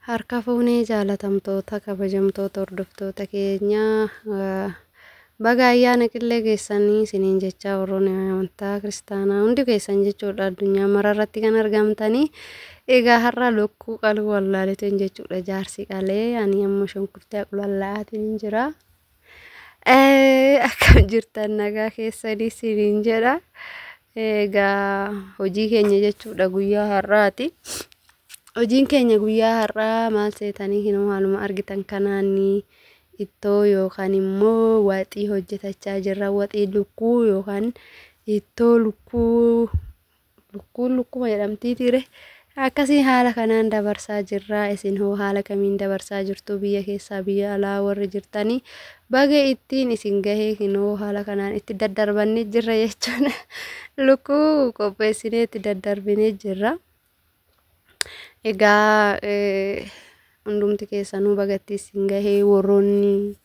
Harka fuunee jaalatamtoota kabajamtoota hordoftoota keenyaa, baga ayyaana qillee geessanii isiniin jechaa, warroonni amantaa kiristaanaa hundi keessan jechuudha, addunyaa mararratti kan argamtanii. Egaa har'a lukkuu qaluu wallaaleetiin jechuudha, jaarsi qalee, ani ammoo shunkurtii qulalla'aatiin jira. Akkam jirtan? Nagaa keessanii isiniin jedha. Egaa hojii keenya jechuudha guyyaa har'aati. Hojiin keenya guyyaa har'aa maal seetanii? Hinuu haaluma argitan kanaan ittoo yookaan immoo waxii hojjetachaa jirra. Waxii lukkuu yookaan ittoo lukkuu, lukkuun lukkuma jedhamtii ture. Akkasii haala kanaan dabarsaa jirra. Isin hoo haala kamiin dabarsaa jirtu? Biyya keessaa biyya alaa warri jirtanii, baga ittiin isin gahee. Hinoo haala kanaan itti daddarbannee jirra jechuudha. Lukkuu qopheessinee itti daddarbinee jirra. Egaa hundumti keessanuu bagatti isin gahee. Warroonni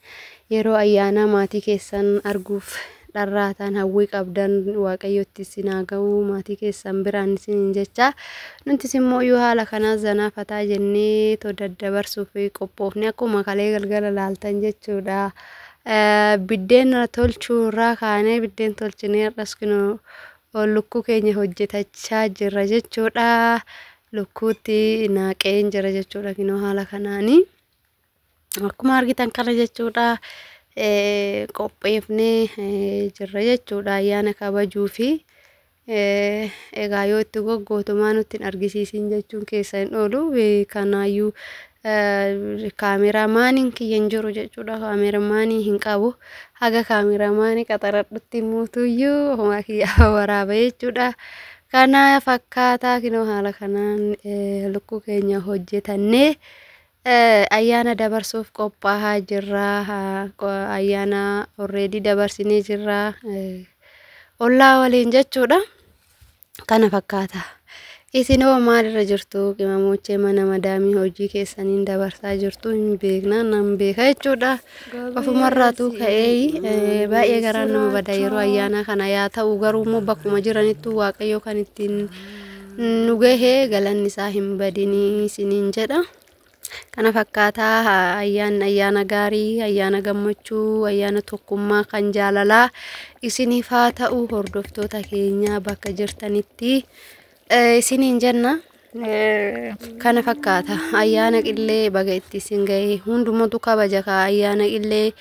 yeroo ayyaanaa maatii keessan arguuf dharraataan hawwii qabdan, waaqayyotti isin haa ga'u maatii keessan biraan isiniin jecha. Nutis immoo yoo haala kanaa zanaa fataa jennee too daddabarsuuf qophoofne, akkuma kalee galgala laaltan jechuudha. Biddeen tolchuu irraa kaanee biddeen tolchinee, har'as kunoo lukkuu keenya hojjetachaa jirra jechuudha. Lukkuutti naaqeen jira jechuudha kinoo haala kanaanii. Akkuma argitan kana jechuudha, qopheefnee jirra jechuudha ayyaana kabajuu fi. Egaa yoo itti goggootumaa nutti hin argisiisin jechuun keessa hin oolu. Kanaayyuu kaameraamaaniin kiyya hin jiru jechuudha. Kaameraamaanii hin qabu. Haga kaameraamaanii qaxaradhutti muutuyyuu ofumaa kiyya waraaba jechuudha. Kana fakkaataa kinoo haala kanaan lukkuu keenya hojjetannee ayyaana dabarsuuf qophaa'aa jirra. Ayyaana already dabarsinee jirra. Ollaa waliin jechuudha. Kana fakkaata. Isin hoo maalirra jirtu? Qimamochee mana madaamii hojii keessaniin dabarsaa jirtu hin beekna, nan beeka jechuudha. Ofumarraatu ka'ee baay'ee garaan nama bada yeroo ayyaana kana. Yaa ta'u garuu immoo bakkuma jiranittu Waaqayyo kan ittiin nu gahee galanni isaa hin badinii isiniin jedha. Kana fakkaataa ayyaanni ayyaana gaarii, ayyaana gammachuu, ayyaana tokkummaa kan jaalalaa isiniif haa ta'u, hordoftoota keenya bakka jirtanitti isiniin jenna. Kana fakkaata, ayyaana qillee baga itti isin gahee. Hundumatu kabaja kaa. Ayyaana qillee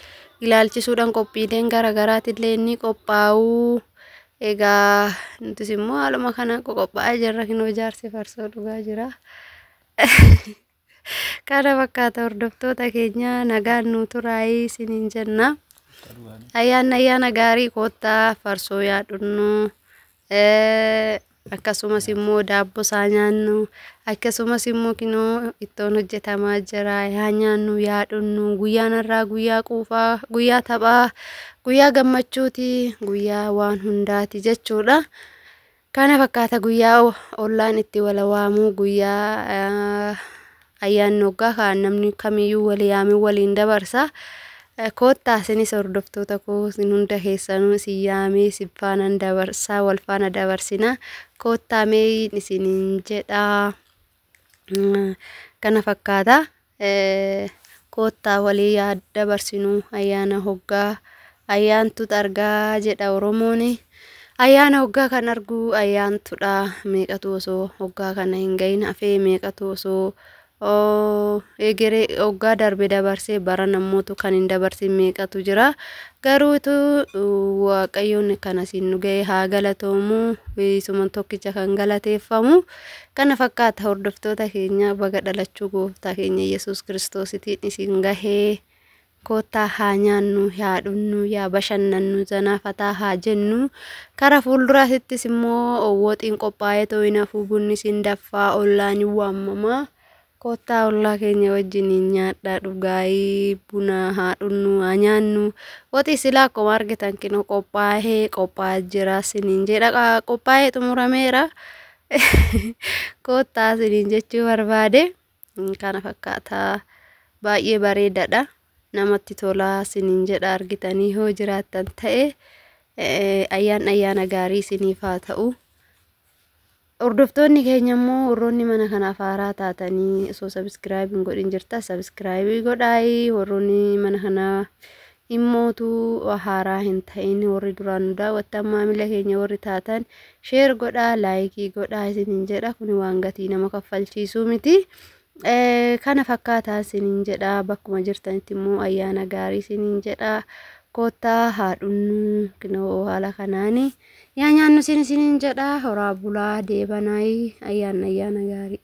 ilaalchisuudhaan qophiileen garaagaraatillee ni qophaa'u. Egaa nutis immoo haaluma kana qophaa'aa jirra. Kinoo jaarsi farsoo dhugaa jira. Kana fakkaata, hordoftoota keenya, nagaan nu turaayii isiniin jenna. Ayyaanni ayyaana gaarii, koottaa farsoo yaadhunnu, akkasumas immoo daabboo isaa nyaannu, akkasumas immoo kinoo ittoon hojjetamaa jira, yaa nyaannu, yaa dhunnu. Guyyaan har'aa guyyaa quufaa, guyyaa taphaa, guyyaa gammachuuti, guyyaa waan hundaati jechuudha. Kana fakkaata, guyyaa ollaan itti wal waamuu, guyyaa ayyaanni waggaa kan namni kamiyyuu wal yaamee waliin dabarsa. Koottaa isinis hordoftoota koo, isin hunda keessanuu isin yaamee isin faana dabarsaa, wal faana dabarsina. Koottaa mee isiniin jedha. Kana fakkaata. Koottaa walii yaa dabarsinu ayyaana hoggaa. Ayyaantu argaa jedha Oromoon. Ayyaana hoggaa kan argu ayyaantudha. Meeqatu osoo hoggaa kana hin gahin hafee, meeqatu osoo egeree hoggaa darbe dabarsee bara namootu kan hin dabarsin meeqatu jira. Garuutu Waaqayyoon kan asiin nu ga'e haa galatoomu. Isuma tokkicha kan galateeffamu. Kana fakkaata, hordoftoota keenya, baga dhalachuu gooftaa keenya Yesuus Kiristoositiin isin gahee. Koottaa haa nyaannu, haa dhugnu, yaa bashannannu, zanaa fataa haa jennu. Kara fuulduraattis immoo woxiin qophaa'ee ta'uu hin hafu, bunni isin daffaa, ollaan hin waamamaa. Koottaa ollaa keenya wajjiniin nyaadhaa, dhugaayii, buna haa dhugnu, haa nyaannu. Woxii silaa akkuma argitan kinoo qophaa'ee qophaa'aa jira isiniin jedha. Qophaa'ee xumurameera. Koottaa isiniin jechuu barbaade. Kana fakkaata, baay'ee bareedaadha. Namatti tolaa isiniin jedha. Argitanii yoo jiraattan ta'e, ayyaan ayyaana gaarii isiniif haa ta'u. Hordoftoonni keenya immoo warroonni mana kanaaf haaraa taatanii osoo subscribe hin godhin jirta, subscribe godhaayi. Warroonni mana kanaa immootu haaraa hin ta'in, warri duraan nu daawwattan, maamila keenya warri taatan, share godhaa, like godhaa isiniin jedha. Kuni waan gatii nama kaffalchiisuu miti. Kana fakkaataa isiniin jedha. Bakkuma jirtanitti immoo ayyaana gaarii isiniin jedha. Koottaa haadhunnu, kinoo haala kanaani yaa nyaannu isiniin jedha. Horaa bulaa, deebanaayii, ayyaanna ayyaana gaarii.